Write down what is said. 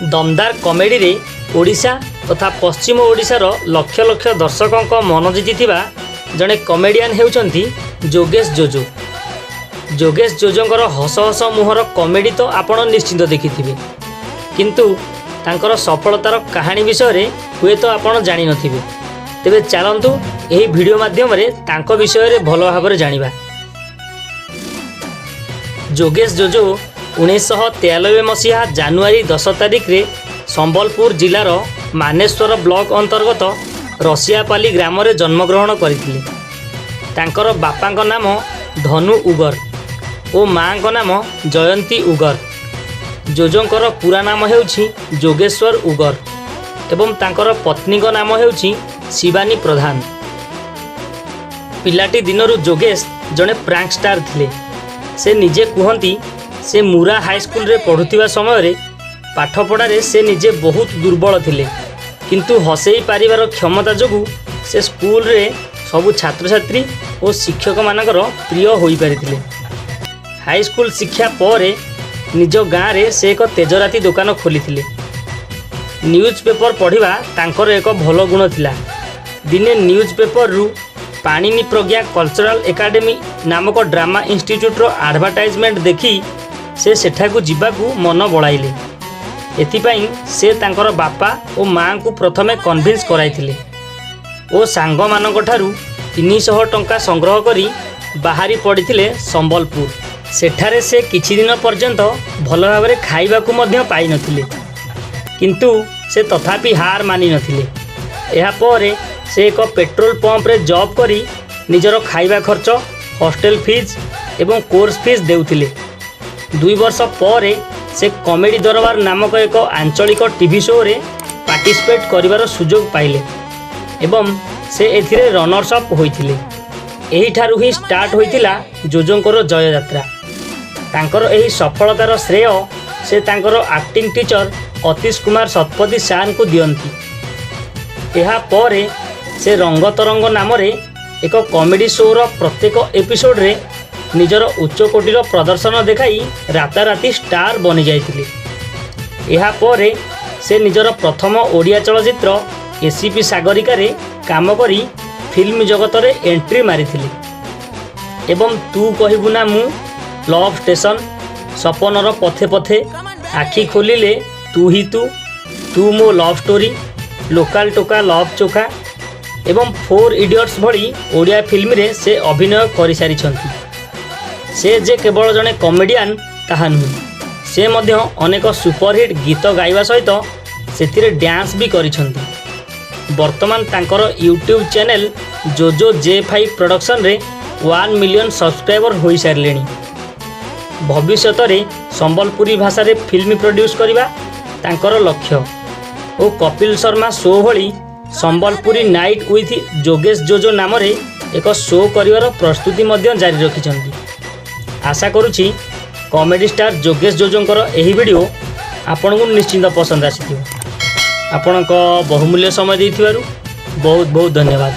ଦମଦାର କମେଡ଼ିରେ ଓଡ଼ିଶା ତଥା ପଶ୍ଚିମ ଓଡ଼ିଶାର ଲକ୍ଷ ଲକ୍ଷ ଦର୍ଶକଙ୍କ ମନ ଜିତିଥିବା ଜଣେ କମେଡ଼ିଆନ୍ ହେଉଛନ୍ତି ଯୋଗେଶ ଜୋଜୋ। ଯୋଗେଶ ଜୋଜୋଙ୍କର ହସ ହସ ମୁହଁର କମେଡ଼ି ତ ଆପଣ ନିଶ୍ଚିତ ଦେଖିଥିବେ, କିନ୍ତୁ ତାଙ୍କର ସଫଳତାର କାହାଣୀ ବିଷୟରେ ହୁଏତ ଆପଣ ଜାଣିନଥିବେ। ତେବେ ଚାଲନ୍ତୁ, ଏହି ଭିଡ଼ିଓ ମାଧ୍ୟମରେ ତାଙ୍କ ବିଷୟରେ ଭଲ ଭାବରେ ଜାଣିବା। ଯୋଗେଶ ଜୋଜୋ 1993 ମସିହା ଜାନୁଆରୀ 10 ତାରିଖରେ ସମ୍ବଲପୁର ଜିଲ୍ଲାର ମାନେଶ୍ୱର ବ୍ଲକ ଅନ୍ତର୍ଗତ ରସିଆପାଲି ଗ୍ରାମରେ ଜନ୍ମଗ୍ରହଣ କରିଥିଲେ। ତାଙ୍କର ବାପାଙ୍କ ନାମ ଧନୁ ଉଗର ଓ ମାଆଙ୍କ ନାମ ଜୟନ୍ତୀ ଉଗର। ଜୋଜୋଙ୍କର ପୁରା ନାମ ହେଉଛି ଯୋଗେଶ୍ୱର ଉଗର ଏବଂ ତାଙ୍କର ପତ୍ନୀଙ୍କ ନାମ ହେଉଛି ଶିବାନୀ ପ୍ରଧାନ। ପିଲାଟି ଦିନରୁ ଯୋଗେଶ ଜଣେ ପ୍ରାଙ୍କ ଷ୍ଟାର ଥିଲେ। ସେ ନିଜେ କୁହନ୍ତି, ସେ ମୁରା ହାଇସ୍କୁଲରେ ପଢ଼ୁଥିବା ସମୟରେ ପାଠପଢ଼ାରେ ସେ ନିଜେ ବହୁତ ଦୁର୍ବଳ ଥିଲେ, କିନ୍ତୁ ହସେଇ ପାରିବାର କ୍ଷମତା ଯୋଗୁଁ ସେ ସ୍କୁଲରେ ସବୁ ଛାତ୍ରଛାତ୍ରୀ ଓ ଶିକ୍ଷକମାନଙ୍କର ପ୍ରିୟ ହୋଇପାରିଥିଲେ। ହାଇସ୍କୁଲ ଶିକ୍ଷା ପରେ ନିଜ ଗାଁରେ ସେ ଏକ ତେଜରାତି ଦୋକାନ ଖୋଲିଥିଲେ। ନ୍ୟୁଜ୍ ପେପର ପଢ଼ିବା ତାଙ୍କର ଏକ ଭଲ ଗୁଣ ଥିଲା। ଦିନେ ନ୍ୟୁଜ୍ ପେପରରୁ ପାଣିନି ପ୍ରଜ୍ଞା କଲଚରାଲ ଏକାଡେମୀ ନାମକ ଡ୍ରାମା ଇନଷ୍ଟିଚ୍ୟୁଟ୍ର ଆଡ଼ଭର୍ଟାଇଜମେଣ୍ଟ ଦେଖି ସେ ସେଠାକୁ ଯିବାକୁ ମନ ବଳାଇଲେ। ଏଥିପାଇଁ ସେ ତାଙ୍କର ବାପା ଓ ମାଆଙ୍କୁ ପ୍ରଥମେ କନଭିନ୍ସ କରାଇଥିଲେ ଓ ସାଙ୍ଗମାନଙ୍କଠାରୁ 300 ଟଙ୍କା ସଂଗ୍ରହ କରି ବାହାରି ପଡ଼ିଥିଲେ ସମ୍ବଲପୁର। ସେଠାରେ ସେ କିଛି ଦିନ ପର୍ଯ୍ୟନ୍ତ ଭଲ ଭାବରେ ଖାଇବାକୁ ମଧ୍ୟ ପାଇନଥିଲେ, କିନ୍ତୁ ସେ ତଥାପି ହାର ମାନିନଥିଲେ। ଏହାପରେ ସେ ଏକ ପେଟ୍ରୋଲ ପମ୍ପରେ ଜବ୍ କରି ନିଜର ଖାଇବା ଖର୍ଚ୍ଚ, ହଷ୍ଟେଲ ଫିଜ୍ ଏବଂ କୋର୍ସ ଫିଜ୍ ଦେଉଥିଲେ। 2 ବର୍ଷ ପରେ ସେ କମେଡ଼ି ଦରବାର ନାମକ ଏକ ଆଞ୍ଚଳିକ ଟିଭି ଶୋରେ ପାର୍ଟିସିପେଟ୍ କରିବାର ସୁଯୋଗ ପାଇଲେ ଏବଂ ସେ ଏଥିରେ ରନର୍ସ ଅପ୍ ହୋଇଥିଲେ। ଏହିଠାରୁ ହିଁ ଷ୍ଟାର୍ଟ ହୋଇଥିଲା ଜୋଜୋଙ୍କର ଜୟଯାତ୍ରା। ତାଙ୍କର ଏହି ସଫଳତାର ଶ୍ରେୟ ସେ ତାଙ୍କର ଆକ୍ଟିଂ ଟିଚର ଅତୀଶ କୁମାର ଶତପଥୀ ସାର୍ଙ୍କୁ ଦିଅନ୍ତି। ଏହାପରେ ସେ ରଙ୍ଗ ତରଙ୍ଗ ନାମରେ ଏକ କମେଡ଼ି ଶୋର ପ୍ରତ୍ୟେକ ଏପିସୋଡ଼ରେ ନିଜର ଉଚ୍ଚକୋଟୀର ପ୍ରଦର୍ଶନ ଦେଖାଇ ରାତାରାତି ଷ୍ଟାର ବନିଯାଇଥିଲେ। ଏହାପରେ ସେ ନିଜର ପ୍ରଥମ ଓଡ଼ିଆ ଚଳଚ୍ଚିତ୍ର ଏସିପି ସାଗରିକାରେ କାମ କରି ଫିଲ୍ମ ଜଗତରେ ଏଣ୍ଟ୍ରି ମାରିଥିଲେ ଏବଂ ତୁ କହିବୁ ନା ମୁଁ, ଲଭ୍ ଷ୍ଟେସନ, ସପନର ପଥେ ପଥେ, ଆଖି ଖୋଲିଲେ ତୁ ହିଁ ତୁ, ତୁ ମୋ ଲଭ୍ ଷ୍ଟୋରି, ଲୋକାଲ ଟୋକା ଲଭ୍ ଚୋଖା ଏବଂ ଫୋର୍ ଇଡ଼ିଅଟ୍ସ ଭଳି ଓଡ଼ିଆ ଫିଲ୍ମରେ ସେ ଅଭିନୟ କରିସାରିଛନ୍ତି। ସେ ଯେ କେବଳ ଜଣେ କମେଡ଼ିଆନ୍ ତାହା ନୁହେଁ, ସେ ମଧ୍ୟ ଅନେକ ସୁପରହିଟ୍ ଗୀତ ଗାଇବା ସହିତ ସେଥିରେ ଡ୍ୟାନ୍ସ ବି କରିଛନ୍ତି। ବର୍ତ୍ତମାନ ତାଙ୍କର ୟୁଟ୍ୟୁବ୍ ଚ୍ୟାନେଲ୍ ଜୋଜୋ ଜେ ଫାଇଭ୍ ପ୍ରଡକ୍ସନରେ 1 ମିଲିୟନ୍ ସବସ୍କ୍ରାଇବର ହୋଇସାରିଲେଣି। ଭବିଷ୍ୟତରେ ସମ୍ବଲପୁରୀ ଭାଷାରେ ଫିଲ୍ମ ପ୍ରଡ୍ୟୁସ୍ କରିବା ତାଙ୍କର ଲକ୍ଷ୍ୟ ଓ କପିଲ ଶର୍ମା ଶୋ ଭଳି ସମ୍ବଲପୁରୀ ନାଇଟ୍ ୱିଥ୍ ଯୋଗେଶ ଜୋଜୋ ନାମରେ ଏକ ଶୋ କରିବାର ପ୍ରସ୍ତୁତି ମଧ୍ୟ ଜାରି ରଖିଛନ୍ତି। ଆଶା କରୁଛି, କମେଡ଼ି ଷ୍ଟାର ଯୋଗେଶ ଜୋଜୋଙ୍କର ଏହି ଭିଡ଼ିଓ ଆପଣଙ୍କୁ ନିଶ୍ଚିନ୍ତ ପସନ୍ଦ ଆସିଥିବ। ଆପଣଙ୍କ ବହୁମୂଲ୍ୟ ସମୟ ଦେଇଥିବାରୁ ବହୁତ ବହୁତ ଧନ୍ୟବାଦ।